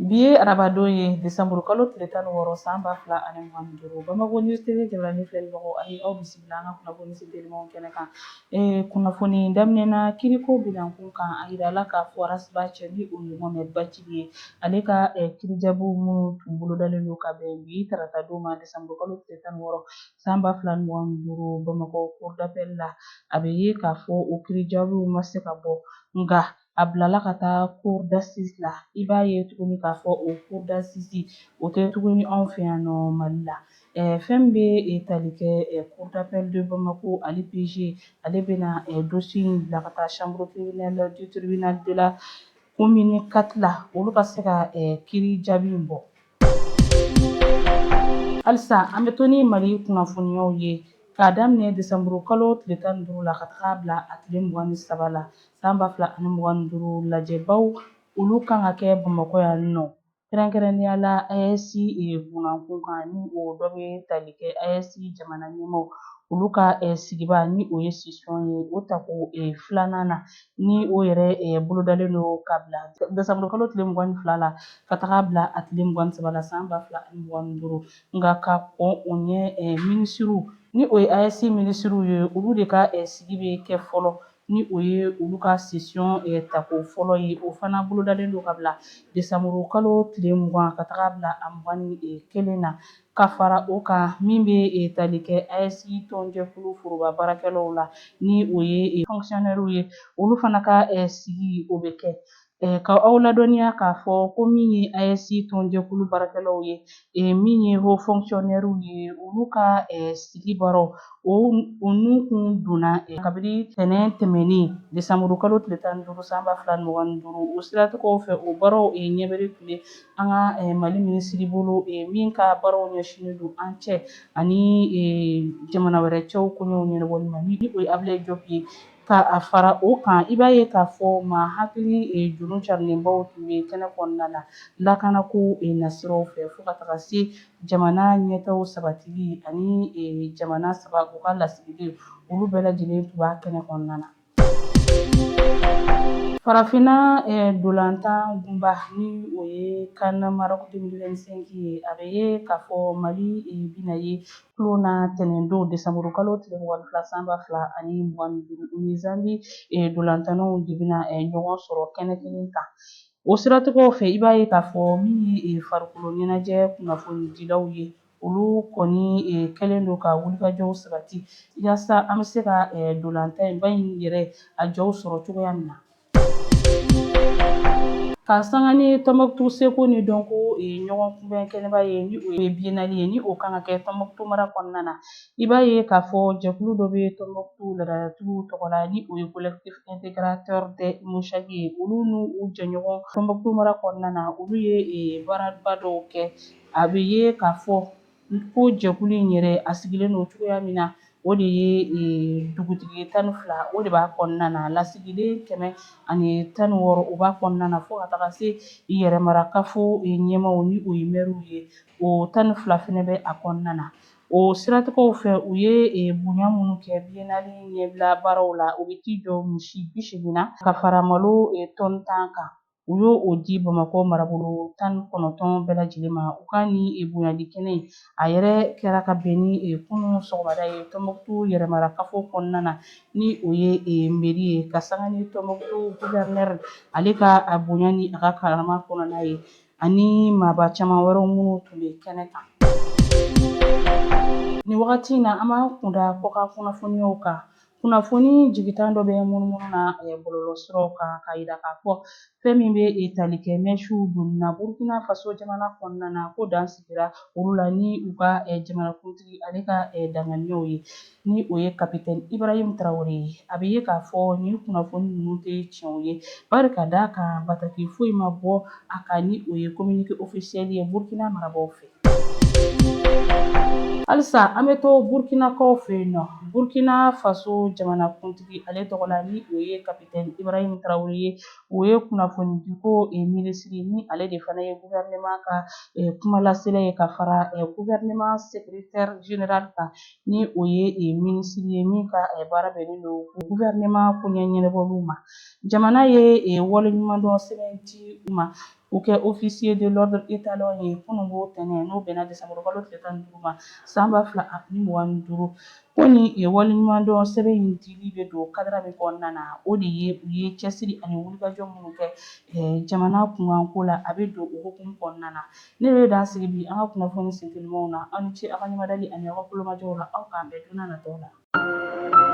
Bi ye arabadon ye, desanburukalo tile 16 san 2025. Bamako News TV jabaranin filɛlibagaw, a ye aw bisimila an ka kunnafoni sentelimanw kɛnɛ kan. Kunnafoni daminɛ na, kiriko binankun kan, a yirala k'a fɔ Ras Bath cɛ, ni o ye Mohamed Bathily ye, ale ka kiirijabiw minnu tun bolodalen don ka bɛn bi taratadon ma, desanburukalo tile 16 san 2025, Bamakɔ cour d'appel la, a bɛ ye k'a fɔ o kiirijabiw ma se ka bɔ, nka a bilala ka taa cour d'assises la. I b'a ye tuguni k'a fɔ o cour d'assises, o tɛ tuguni anw fɛ yan nɔ Mali la. Fɛn min bɛ tali kɛ cour d'appel de Bamako, ale PJ, ale bɛna dossier in bila ka taa chambre criminelle du tribunal de la commune 4 la, olu ka se ka kiiri jaabi in bɔ. Halisa an bɛ to ni Mali kunnafoniyaw ye. K'a daminɛ desanburu kalo tile 15 la ka taga bila a tile 23 la san 2025, lajɛbaw olu kan ka kɛ Bamakɔ yan nɔ, kɛrɛnkɛrɛnnenya la AES bunakun kan, ni o dɔ bɛ tali kɛ AES jamana ɲɛmaaw olu ka sigiba, ni o ye session ye, o tako filanan na, ni o yɛrɛ bolodalen don ka bila desanburu kalo tile 22 la ka taga bila a tile 23 la san 2025. Nka ka kɔn o ɲɛ, minisiriw, ni o ye AES minisiriw ye, olu de ka sigi bɛ kɛ fɔlɔ, ni o ye olu ka session tako fɔlɔ ye. O fana bolodalen don ka bila desanburu kalo tile 20 ka taga bila a 21 na. Ka fara o kan, min bɛ tali kɛ AES tɔnjɛkulu foroba baarakɛlaw la, ni o ye fonctionnaires ye, olu fana ka sigi, o bɛ kɛ. Ka aw ladɔnniya k'a fɔ ko min ye AES tɔnjɛkulu baarakɛlaw ye, min ye haut fonctionnaires ye, olu ka sigi baaraw, o nun kun donna kabini tɛnɛn tɛmɛnen, desanburu kalo tile 15 san 2025. O siratigɛw fɛ, o baaraw ɲɛbere tun bɛ an ka Mali minisiri bolo, min ka baaraw ɲɛsinnen don an cɛ ani jamana wɛrɛ cɛw koɲɛw ɲɛnabɔli ma, ni o ye Ablaye Diop ye. Ka a fara o kan, i b'a ye k'a fɔ maa hakili juru carinenbaw tun bɛ kɛnɛ kɔnɔna na, lakanako nasiraw fɛ, fo ka taga se jamana ɲɛtaaw sabatili ani jamana saba u ka lasigiden, olu bɛɛ lajɛlen tun b'a kɛnɛ kɔnɔna na. Farafinna ntolantan gunba, ni o ye CAN Maroc 2025 ye, a bɛ ye k'a fɔ Mali bɛna ye tulon na tɛnɛndon, desanburu kalo tile 22 san 2025. U ni Zambi ntolantannaw de bɛna ɲɔgɔn sɔrɔ kɛnɛ kelen kan. O siratigɛw fɛ, i b'a ye k'a fɔ min ye farikolo ɲɛnajɛ kunnafonidilaw ye, olu kɔni kɛlen don ka wulikajɔw sabati yaasa an bɛ se ka ntolantan in ba in yɛrɛ a jɔw sɔrɔ cogoya min na. Ka sanga ni Tɔnbɔkutu seko ni dɔnko ɲɔgɔn kunbɛn kɛnɛba ye, ni o ye biennale ye, ni o kan ka kɛ Tɔnbɔkutu mara kɔnɔna na, i b'a ye k'a fɔ jɛkulu dɔ bɛ Tɔnbɔkutu laadalatigiw tɔgɔ la, ni o ye Collectif intégrateur des Moshagi ye. Olu n'u jɛɲɔgɔn Tɔnbɔkutu mara kɔnɔna na, olu ye baaraba dɔw kɛ. A bɛ ye k'a fɔ ko jɛkulu in yɛrɛ a sigilen don cogoya min na, o de ye dugutigi 12, o de b'a kɔnɔna na, lasigiden 116, o b'a kɔnɔna na, fo ka taga se yɛrɛmarakafo ɲɛmaaw, ni o ye mɛriw ye, o 12 fana bɛ a kɔnɔna na. O siratigɛw fɛ, u ye bonya minnu kɛ biennale ɲɛbila baaraw la, o bɛ t'i jɔ misi 80 na, ka fara malo tɔni 10 kan. U y'o o di Bamakɔ marabolo 19 bɛɛ lajɛlen ma. U ka ni bonyali kɛnɛ in, a yɛrɛ kɛra ka bɛn ni kunun sɔgɔmada ye Tɔnbɔkutu yɛrɛmarakafo kɔnɔna na, ni o ye mairie ye, ka sanga ni Tɔnbɔkutu gouverneur ale ka a bonya ni a ka karama kɔnɔna ye, ani maaba caman wɛrɛw minnu tun bɛ kɛnɛ kan. Nin wagati in na, an b'an kunda kɔkan kunnafoniyaw kan. Kunnafoni jigitan dɔ bɛ munumunu na bɔlɔlɔsiraw kan k'a jira k'a fɔ fɛn min bɛ tali kɛ mɛsiw donni na Burukina Faso jamana kɔnɔna na, ko dan sigira olu la ni u ka jamanakuntigi ale ka danganiyaw ye, ni o ye kapitɛni Ibrahim Traoré ye. A bɛ ye k'a fɔ nin kunnafoni ninnu tɛ tiɲɛw ye, bari ka d'a kan bataki foyi ma bɔ a kan, ni o ye communiqué officiel ye Burukina marabaaw fɛ. Halisa an bɛ to Burukinakaw fɛ yen nɔ. Burkina Faso jamanakuntigi ale tɔgɔ la, ni o ye Capitaine Ibrahim Traoré ye, o ye kunnafonidiko minisiri, ni ale de fana ye gouvernement ka kumalasela ye ka fara gouvernement secrétaire général kan, ni o ye minisiri ye min ka baara bɛnnen don gouvernement koɲɛ ɲɛnabɔliw ma. Jamana ye waleɲumandɔn sɛbɛn di u ma, o kɛ officier de l'ordre étalon ye kununko tɛnɛn, n'o bɛnna décembre kalo tile 15 ma san 2025. Ko ni waleɲumandɔn sɛbɛn in dili bɛ don cadre min kɔnɔna na, o de ye u ye cɛsiri ani wulikajɔ minnu kɛ jamana kunkanko la, a bɛ don o hukumu kɔnɔna na. Ne bɛ dan sigi bi an ka kunnafoni sentelimanw na. Aw ni ce aw ka ɲɛmadali ani aw ka kulomajɔw la. Aw k'an bɛn don n'a nataw la.